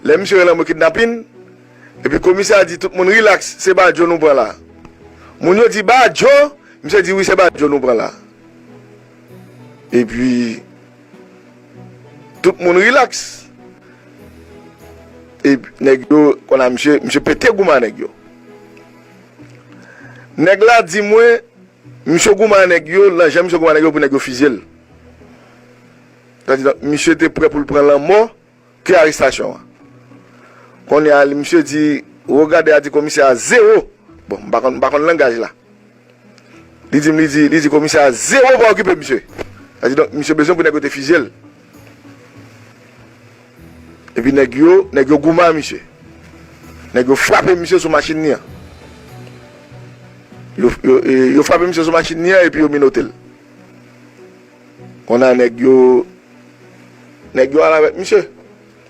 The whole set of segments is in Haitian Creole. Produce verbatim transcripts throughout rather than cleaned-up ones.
Lè misye rele mwen kidnapin, epi komisè a di tout moun rilaks, se Badio nou pran la. Moun yo di Badio, misye di wi se Badio nou pran la. Epi tout moun rilaks. Epi nèg yo, konn a misye, misye pete goumen a nèg yo. Nèg la di mwen, misye goumen a nèg yo, nan jan misye goumen a nèg yo pou nèg yo fizye l. Sa di donk, misye te prè pou l pran lanmò ke arestasyon an. Kounye a, misye di, Wogade a di komisè a zewo. Bon, m pa konn, m pa konn langaj la. Li di m, li di, li di komisè a zewo pa okipe misye. Sa di donk, misye bezwen pou nèg yo te fizye l. Epi nèg yo, nèg yo goumen a misye. Nèg yo frape misye sou machin li an. Yo, yo, e, yo frape misye sou machin li an epi yo menote l. Kounye a nèg yo, nèg yo al avèk misye.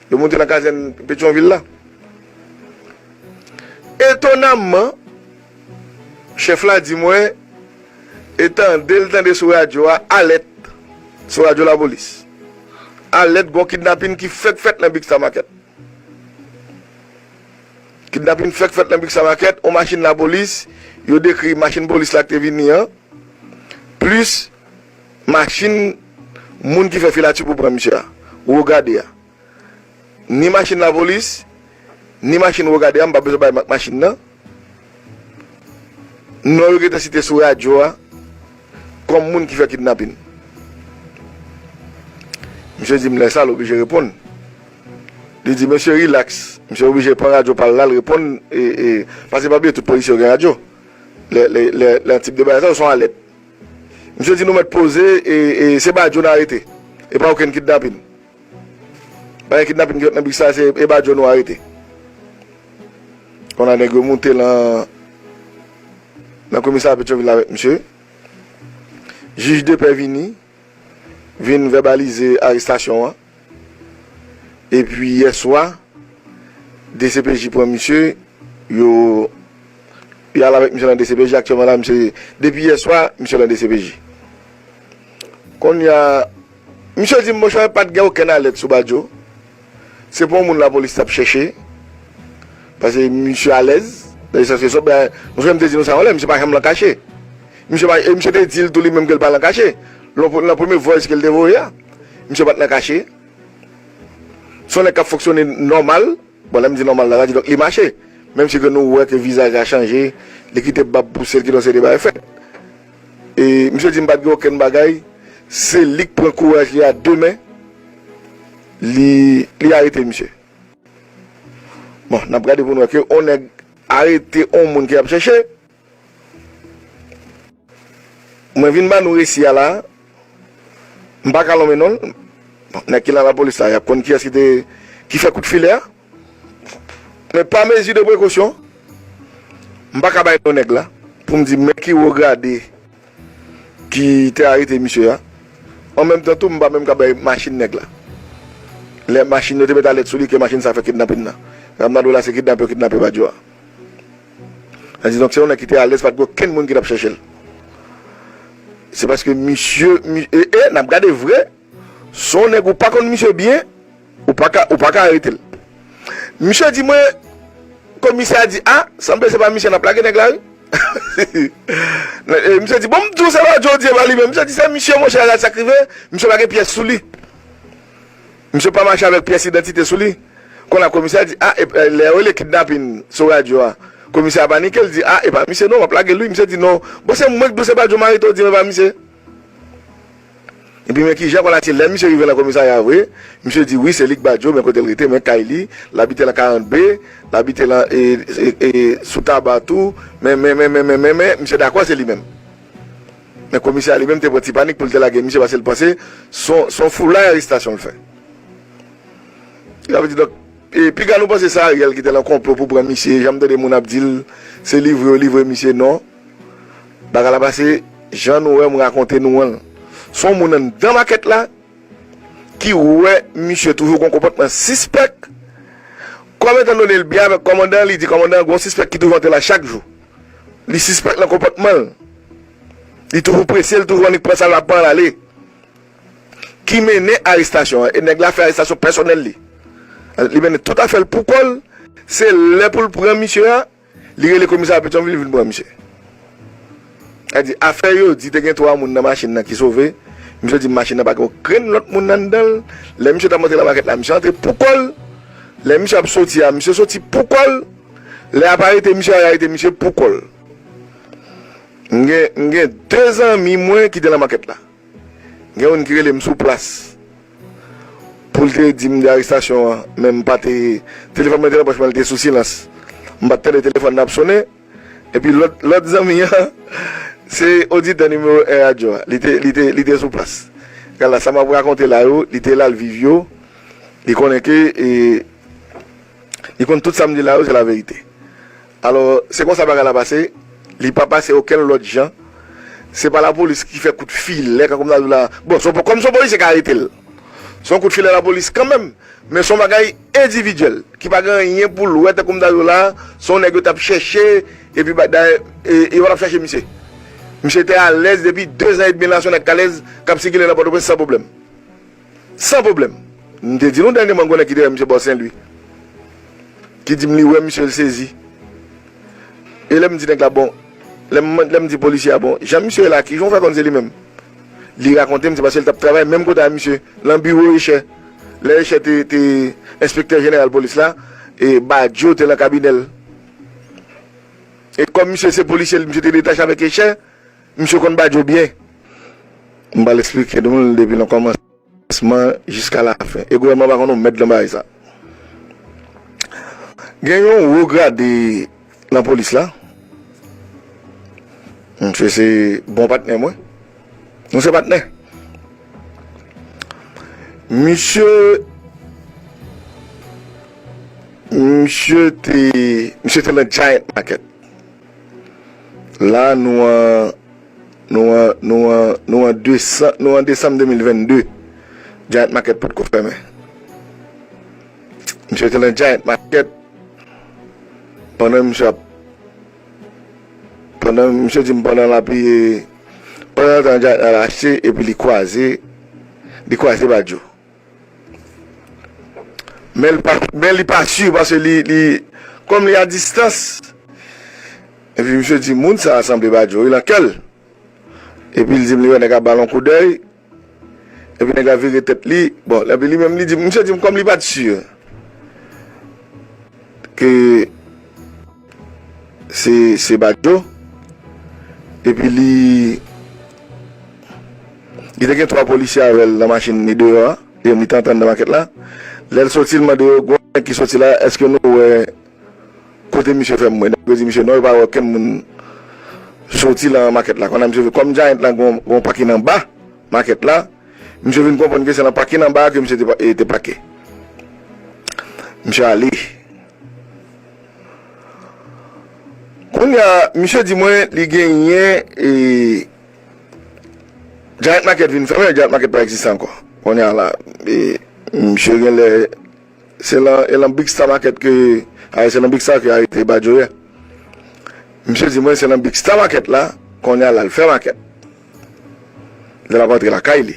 Yo moute nan kazèn Petyonvil la. Etonamman, chèf la di mwen, e tande l tande sou radyo a, alèt, sou radyo lapolis. Alèt, gon kidnapin ki fèk fèt nan Big Star Market. Kidnapin fèk fèt nan Big Star Market, on machin lapolis, yo dekri machin polis la ki te vini an, plis machin moun ki fè filati pou pran misye a, Wogade a. Ni machin lapolis, ni machin Wogade a, m pa bezwen bay mak machin nan. Non yo gentan site sou radyo a kòm moun ki fè kidnapin. Misye di m lè sa, l oblije reponn. Li di, mesye, rilaks. Misye oblije pran radyo pa l la, l reponn, e, e, paske pa bliye tout polisye yo gen radyo. Lè, lè, lè, lè tip de bagay sa yo, se yon alèt. Misye di, nou mèt poze, e, e, se Badio n arete. E pa okenn kidnapin. Pa gen kidnapin ki fèt nan Big Star, se, e Badio nou arete. Kounye a nèg yo moute lan, nan komisarya Petyonvil avèk misye. Jij de pè vini, vin vèbalize arestasyon an. Epi yè swa, D C P J pran misye, yo, yo al avèk misye nan D C P J. Aktyèlman la, misye, depi yè swa, misye nan D C P J. Kounye a, misye di m, monchè, pa t gen okenn alèt sou Badio. Se pa yon moun lapolis t ap chèche. Paske misye alèz. Nan sans ke, monchè, m te di nou sa yon lè, misye pa janm lan kache. Misye pa, e misye te di l tou li menm ke l pa lan kache. Lan, lan premye voice ke l te voye a, misye pa t lan kache. Se yon nèg k ap fonksyone nòmal. Bon, lè m di nòmal la, sa di donk li mache. Menm si ke nou wè ke vizaj la chanje, li kite bab pouse l, kite yon seri de bagay fèt. E misye di m pa t gen okenn bagay, se li k pran kouraj li a de men, li, li arete misye. Bon, n ap gade pou n wè ke on nèg arete on moun ke y ap chèche. Mwen vin ba nou resi a la. M pa ka lonmen non l. Bon, nèg ki nan lapolis la, y ap konn kiyès ki te, ki fè kout filè a. Men pa mezi de prekosyon, m pa ka bay non nèg la pou m di men ki wo grade ki te arete misye a. An menm tan tou, m pa menm ka bay machin nèg la. Lè machin yo te met alèt sou li ke machin sa fè kidnapin nan. Sa m ta di w la, se kidnape yo kidnape Badio a. Sa di donk se yon nèg ki te alèz, pa t gen okenn moun ki t ap chèche l. Se paske misye, mi, e, e, n ap gade vre, se yon nèg ou pa konn misye byen, ou pa ka, ou pa ka arete l. Misye di mwen, komisè a di, a, sanble se pa misye n ap lage nèg la, wi. E, misye di, bon, m di w se Badio w di e pa li menm. Misye di, se misye, monchè, gad sa k rive, misye pa gen pyès sou li. Misye pa mache avèk pyès idantite sou li. Kounye a komisè a di, a, e, e, lè yo rele kidnapin sou radyo a, komisè a panike, l di, a, e pa misye non, m ap lage l wi. Misye di, non. Bon, se mwen k di w se Badio m arete w di m e pa misye. Epi men kijan kounye a se lè misye rive nan komisarya vre, misye di wi, se li k Badio, men kote l rete, men kay li, l abite nan karant B, l abite nan, e, e, e, sou Taba tou, men, men, men, men, men, men, men, misye dakò se li menm. Men komisè a li menm te pran ti panik pou l te lage misye paske l panse se yon, se yon foulay arestasyon l fè. Sa vle di, donk, e, piga nou panse se Ariel ki te lan konplo pou pran misye, jan m tande moun ap di l, se livre yo livre misye, non. Bagay la pase, jan nou wè m rakonte nou an. Se yon moun anndan makèt la ki wè misye toujou gon konpòtman sispèk. Kòm etan done l byen avèk kòmandan, li di kòmandan an gon sispèk ki toujou antre la chak jou. Li sispèk nan konpòtman l. Li toujou prese, li toujou annik pran sa l ap pran l ale. Ki mennen arestasyon an. E nèg la fè arestasyon pèsonèl li. Li mennen tout afè l pou kò l. Se lè pou l pran misye a, li rele komisarya Petyonvil vin pran misye. Sa di, afè yo di te gen twa moun nan machin nan ki sove. Misye di machin nan pa gen okenn lòt moun anndan l. Lè misye t ap monte nan makèt la, misye antre pou kò l. Lè misye ap soti a, misye soti pou kò l. Lè y ap arete misye a, y arete misye pou kò l. M gen, m gen de zanmi mwen ki te nan makèt la. Gen youn ki rele m sou plas pou l te di m de arestasyon an, men m pa te, telefòn mwen te nan pòch mwen, li te sou silans. M pa t tande telefòn nan ap sonnen. Epi lòt, lòt zanmi an, se oditè nimewo en radyo a. Li te, li te, li te sou plas. Gad la, sa m ap rakonte la yo, li te la, l viv yo. Li konnen ke, e, li konn tout sa m di la yo, se laverite. Alò, se konsa bagay la pase, li pa pase okenn lòt jan. Se pa lapolis ki fè kout filè, kankou m ta di w la. Bon, se yon po-, kòm se yon polisye k arete l. Se yon kout filè lapolis kanmenm, men se yon bagay endividyèl, ki pa gen anyen pou l wè, tankou m ta di w la, se yon nèg yo t ap chèche, epi ba-, dayè, e, e yo pa t ap chèche misye. Misye te alèz depi de zan edmi la, se yon nèg k alèz, k ap sikile nan Pòtoprens san pwoblèm. San pwoblèm. M te di nou dènyèman, gen yon nèg ki te wè misye bò Senlwi, ki di m li wè misye, l sezi. E lè m di nèg la, bon, lè m, lè m di polisye a, bon, jan misye ye la, kijan w fè konn se li menm? Li rakonte m se paske l t ap travay menm kote a misye, nan biwo Echè. Lè Echè te, te enspektè jeneral polis la, e Badjo te nan kabinè l. E kòm misye se polisye, misye te detache avèk Echè, misye konn Badjo byen. M pral eksplike nou l depi nan kòmansman jiska lafen. E gouvènman pa konn yon mèd nan bagay sa. Gen yon wo grade nan polis la. Misye se bon patnè mwen. Nou se patnè. Misye, misye te, misye te nan Giant Market. La, nou an, nou an, nou an, nou an desanm, nou an desanm de mil vennde. Giant Market potko fèmen. Misye te nan Giant Market pandan misye ap, pandan, misye di m pandan l ap, e, pandan l ap Giant la, l achte, epi li kwaze, li kwaze Badjo. Men li pa, men li pa si paske li, li, kòm li a distans. Epi misye di, moun sa a sanble Badjo, wi, nan kè l. Epi l di m li wè nèg ap ba l yon koudèy. Epi nèg la vire tèt li. Bon, epi li menm li di m, misye di m kòm li pa t si ke se, se Badjo. Epi li, li te gen twa polisye avè l nan machin li deyò a. Li menm li te antre anndan makèt la. Lè l soti, l mande yo, gen yon nèg ki soti la, èske nou wè kote misye fè m wè? Nèg yo di misye non, yo pa wè okenn moun soti nan makèt la. Kounye a misye, kòm Giant la gen yon, gen yon pakin anba makèt la, misye vin konprann ke se nan pakin anba a ke misye te pa-, e, te pake. Misye ale. Kounye a, misye di mwen li genyen, e, Giant Market vin fèmen, Giant Market pa egziste ankò. Kounye a la, e, misye genlè, se nan, e nan Big Star Market ke, a, se nan Big Star ke arete Badjo yè. Misye di mwen se nan Big Star Market la, kounye a l al fè makèt. Lè l ap antre lakay li.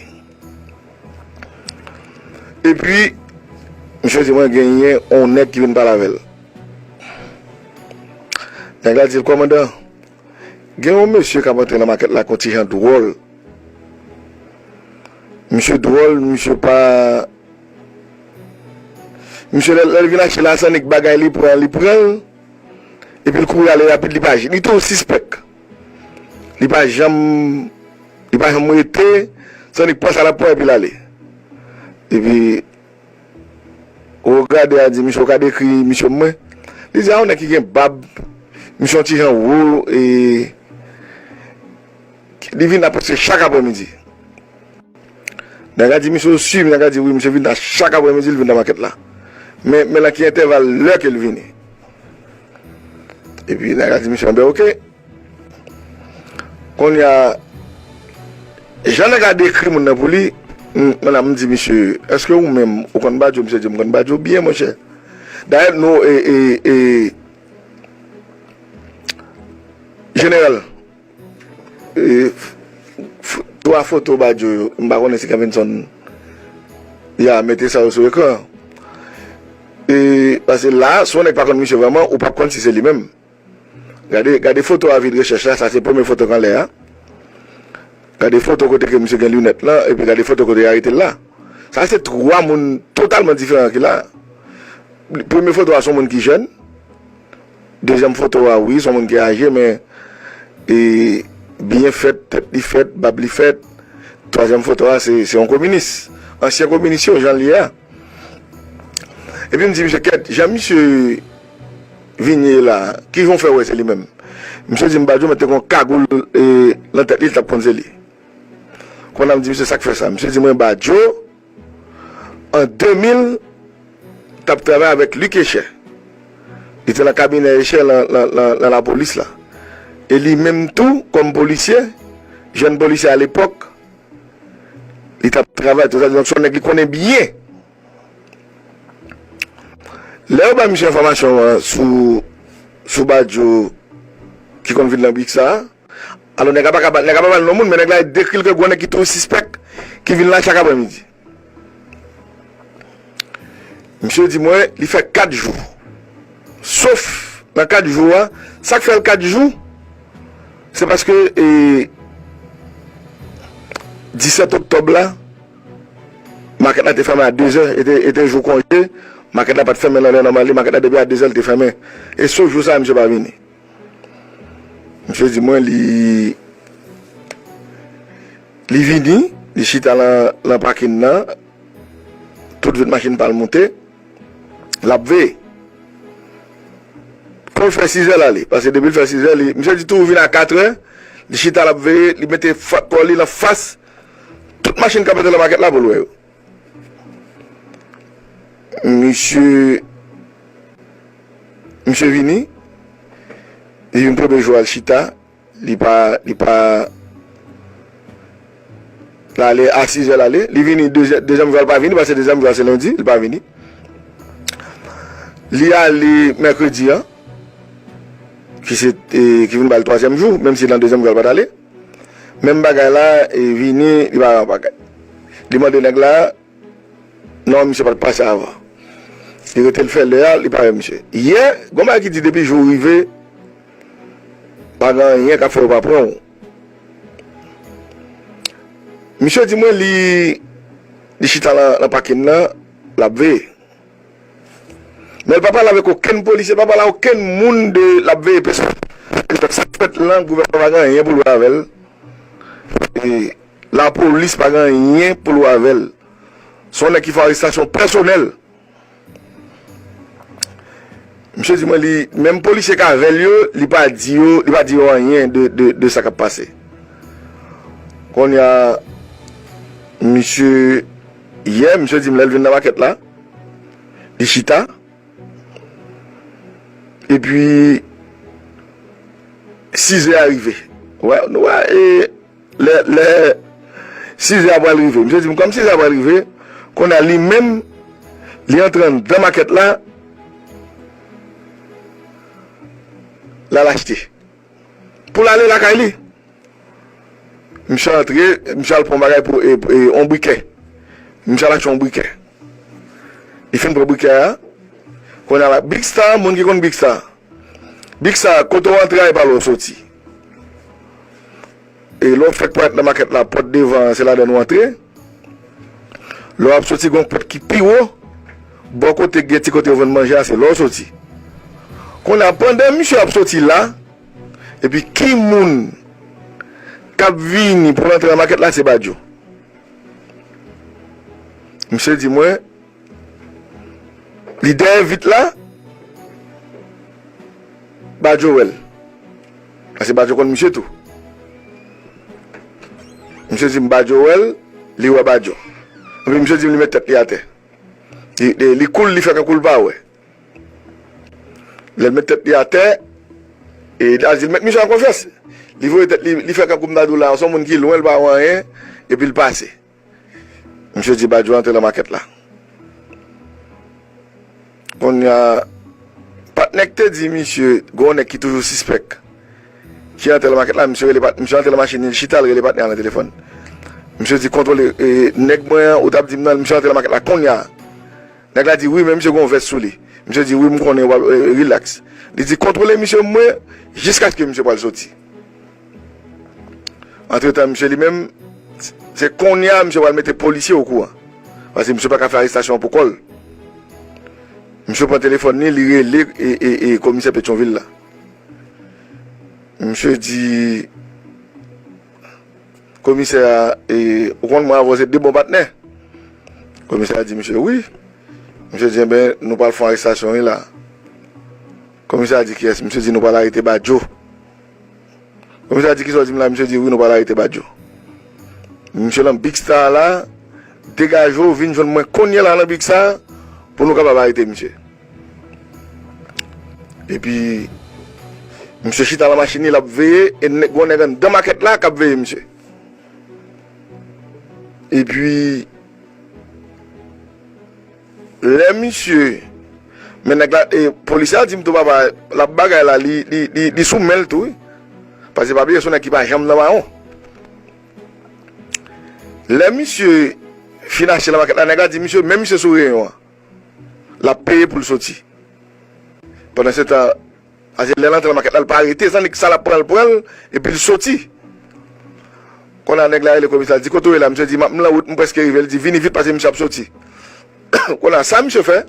Epi, misye di mwen genyen yon nèg ki vin pale avè l. Nèg la di l, kòmandan, gen yon mesye k ap antre nan makèt la k yon ti jan dwòl. Misye dwòl, misye pa, misye lè, lè l vin achte la, se annik bagay li pran, li pran l, epi l kouri ale rapid, li pa, li twò sispèk. Li pa janm, li pa janm rete, se annik pran sa l ap pran epi l ale. Epi, Wo grade a di, misye, ou ka dekri misye pou mwen? Li di, a, yon nèg ki gen bab, misye yon ti jan wo, e, li vin la prèske chak aprèmidi. Nèg la di, misye, ou si? Nèg la di, wi, misye vin la chak aprèmidi, li vin nan makèt la. Men, men nan ki entèval lè ke l vini? Epi nèg la di, misye, enben, oke. Kounye a, jan nèg la dekri moun nan pou li, m, m, m di, misye, èske ou menm, ou konn Badjo? Misye di, m konn Badjo byen, monchè. Dayè, nou, e, e, e, jeneral, e, f-, f-, twa foto Badjo yo, m pa konnen si Kenvinson, ya, mete sa yo sou ekran. Paske la, si yon nèg pa konn misye vrèman, ou p ap konn si se li menm. Gade, gade foto avi de rechèch la, sa se premye foto k anlè a. Gade foto kote ke misye gen linèt lan, epi gade foto kote yo arete l la. Sa se twa moun totalman diferan ki la. Premye foto a se yon moun ki jèn. Dezyèm foto a, wi, se yon moun ki aje, men e, byen fèt, tèt li fèt, bab li fèt. Twazyèm foto a, se, se yon kominis. Ansyen kominis yo, jan l ye a. Epi m di misye, kèt, jan misye vini ye la, kijan w fè wè se li menm? Misye di m, Badio mete yon kagoul e, nan tèt li, li t ap konn se li. Kounye a m di misye, sa k fè sa? Misye di mwen, Badio, an de mil, t ap travay avèk Luc Escher. Li te nan kabinè Escher nan, nan, nan, nan lapolis la. E li menm tou, kòm polisye, jèn polisye alepòk, li t ap travay tou. Sa di, donk, se yon nèg li konnen byen. Lè yo ba misye enfòmasyon an sou, sou Badio ki konn vin nan brik sa a, alò nèg la pa ka ba, nèg la pa ba l non moun, men nèg la dekri l ke gwo nèg ki toujou sispèk, ki vin la chak aprèmidi. Misye di mwen, li fè kat jou. Sof nan kat jou a, sa k fè l kat jou, se paske e, disèt oktòb la, makèt la te fèmen a dezè, e te, e te jou konje, makèt la pa t fèmen nan lè nòmal li, makèt la depi a dezè li te fèmen. E sof jou sa a, misye pa vini. Misye di mwen li, li vini, li chita nan, nan pakin nan, tout vit machin pa l moute, l ap veye. Kon l fè sizè l ale, paske depi l fè sizè, li, misye di tou vin a katrè, li chita l ap veye, li mete fa, kò li nan fas tout machin k ap antre nan makèt la pou l wè yo. Misye, misye vini, li vin premye jou a l chita, li pa, li pa, l ale a sizè l ale, li vini dezye, dezyèm jou a l pa vini, paske dezyèm jou a se lendi, li pa vini. Li ale mèkredi an, ki se, e, ki vin ba l twazyèm jou, menm si nan dezyèm jou a l pa t ale. Menm bagay la, e, vini, li pa bagay. Li mande nèg la, non, misye pa t pase avan. Li rete l fè lè a, li pa wè misye. Yè, gon bagay ki di depi jou rive, pa gen anyen k ap fè yo pa pran w. Misye di mwen li, li chita nan, nan pakin nan, l ap veye. Men l pa pale avèk okenn polisye, l pa pale a okenn moun de l ap veye pèsòn. Sa k fèt lan, gouvènman pa gen anyen pou l wè avè l. E lapolis pa gen anyen pou l wè avè l. Se yon nèg ki fè arestasyon pèsonèl. Misye di mwen li, menm polisye k avè l yo, li pa di yo, li pa di yo anyen de, de, de sa k ap pase. Kounye a, misye, yè, misye di m lè l vin nan makèt la, li chita. Epi, sizè a rive. Wè, nou wè, e, lè, lè sizè a pral rive. Misye di m, kòm sizè a pral rive, kounye a li menm, li antre anndan makèt la, l al achte. Pou l ale lakay li. Misye antre, misye al pran bagay pou, e, e, yon brikè. Misye al achte yon brikè. Li fin pran brikè a. Kounye a la, Big Star, moun ki konn Big Star. Big Star, kote w antre a, e pa la w soti. E lè w fèk parèt nan makèt la, pòt devan an, se ladan w antre. Lè w ap soti, gen yon pòt ki pi wo. Bò kote gen ti kote yo vann manje a, se la w soti. Kounye a, pandan misye ap soti la, epi ki moun k ap vini pou l antre nan makèt la, se Badio. Misye di mwen, li dèyè vit la, Badio wè l. Paske Badio konn misye tou. Misye di m Badio wè l, li wè Badio. Epi misye di m li met tèt li atè. Li, li, li koul, li fè kankou l pa wè. Lè l met tèt li atè, e, a di l met misye an konfyans. Li voye tèt li, li fè kankou m ta di w la, se yon moun ki lwen, l pa wè anyen, epi l pase. Misye di Badio antre nan makèt la. Kounye a, patnè k te di misye, gen yon nèg ki toujou sispèk, ki antre nan makèt la, misye rele pat-, misye antre nan machin li, li chita, l rele patnè a nan telefòn. Misye di kontwole, e, nèg mwen an, ou t ap di m nan, misye antre nan makèt la kounye a. Nèg la di wi, men misye gen yon vès sou li. Misye di, "Wi, m konnen, w ap, eh, relax." Li di, "Kontwole misye mwen jiskaske misye pral soti." Antretan, misye li menm, se kounye a misye pral mete polisye okouran. Paske misye pa ka fè arestasyon an pou kò l. Misye pran telefòn li, li rele e, e, e komisè Petyonvil la. Misye di, Komisè a, e, ou konn mwen avè w se de bon patnè. Komisè a di misye, "Wi." Misye di, "Enben, nou pral fè yon arestasyon, wi, la." Komisè a di, "Kiyès?" Misye di, "Nou pral arete Badjo." Komisè a di, "Kisa w di m la?" Misye di, "Wi, nou pral arete Badjo." Misye nan Big Star la, "Degaje w, vin jwenn mwen kounye a la nan Big Star pou nou kapab arete misye." Epi, misye chita nan machin li, l ap veye, e nèg, gon nèg anndan makèt la k ap veye misye. Epi, lè misye, men nèg la, e, polisye a di m tou, papa, l ap bagay la, li, li, li, li sou men l tou, wi. Paske pa bliye, se yon nèg ki pa janm nan mawon. Lè misye fin achte nan makèt la, nèg la di misye, men misye sou reyon an. L ap peye pou l soti. Pandan se tan, paske lè l antre nan makèt la, l pa rete, sa, sa l ap pran, l pran l, epi l soti. Kounye a nèg la rele komisè, l di, "Kote w ye la?" Misye di, "M ap, m nan wout, m prèske rive." L di, "Vini vit, paske misye ap soti." Kounye a, sa misye fè,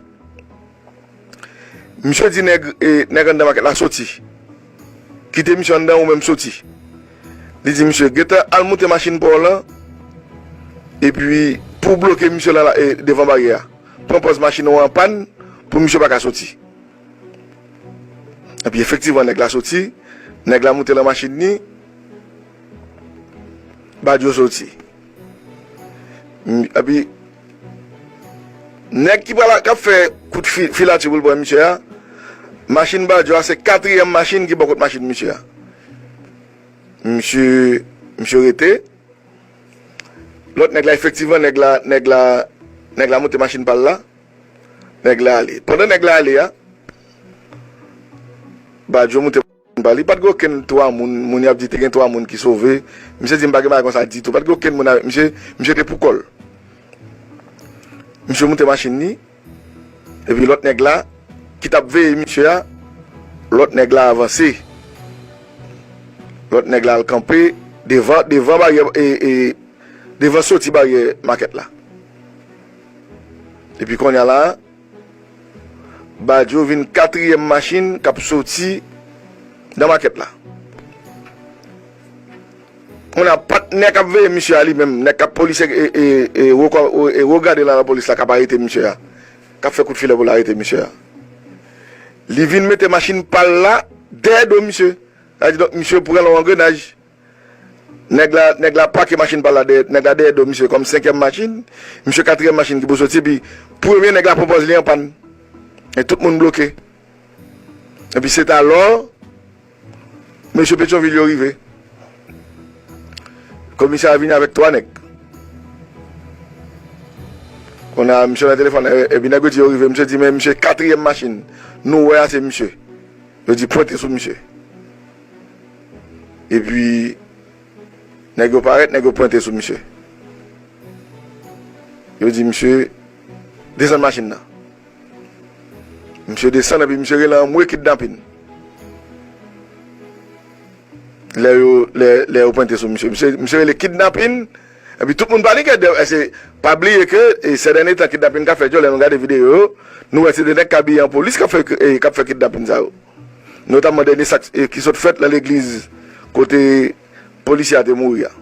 misye di nèg, e, nèg anndan makèt la, "Soti. Kite misye anndan, ou menm soti." Li di misye, "Gentan al moute machin pa w lan, epi pou w bloke misye la, la, e, devan baryè a. Pran pòz machin ou an pàn pou misye pa ka soti." Epi efektivman, nèg la soti, nèg la moute nan machin li, Badjo soti. M, epi, nèg ki pral, k ap fè kout fi, filati pou l pran misye a, machin Badjo a, se katriyèm machin ki bò kot machin misye a. Misye, misye rete. Lòt nèg la, efektivman, nèg la, nèg la, nèg la moute machin pa l la. Nèg la ale. Pandan nèg la ale a, Badjo moute machin pa li. Pa t gen okenn twa moun, moun y ap di te gen twa moun ki sove. Misye di m pa gen bagay konsa ditou. Pa t gen okenn moun avèk misye. Misye te pou kò l. Misye moute machin li. Epi lòt nèg la, ki t ap veye misye a, lòt nèg la avanse. Lòt nèg la al kanpe devan, devan baryè, e, e, devan soti baryè makèt la. Epi kounye a la, Badjo vin katriyèm machin k ap soti nan makèt la. Kounye a, patnè k ap veye misye a li menm, nèg k ap polisye, e, e, e, woko-, e, wogade la, lapolis la k ap arete misye a, k ap fè kout filè pou l arete misye a. Li vin mete machin pa l la dèyè do misye. Sa vle di, donk, misye pran yon angrenaj. Nèg la, nèg la pake machin pa l la dèyè, nèg la dèyè do misye kòm senkyèm machin, misye katriyèm machin ki pou soti, epi premye nèg la pran pòz li an pàn. E tout moun bloke. Epi se talò, mesye Petyonvil yo rive. Komisè a vini avèk twa nèg. Kounye a, misye nan telefòn, e, epi nèg yo di yo rive, misye di, "Men misye katriyèm machin. Nou wè a se misye." Yo di, "Pwente sou misye." Epi, nèg yo parèt, nèg yo pwente sou misye. Yo di, "Misye, desann machin nan." Misye desann, epi misye rele anmwe kidnapin. Lè yo, lè, lè yo pwente sou misye. Misye, misye rele kidnapin, epi tout moun panike, èske, pa bliye ke, e, sè dènye tan, kidnapin ka fè djòlè, nou gade videyo yo, nou wè se de nèg k abiye an polis k ap fè, e, k ap fè kidnapin sa yo. Notamman dènye sa k, e, ki sot fèt nan legliz kote polisye a te mouri a.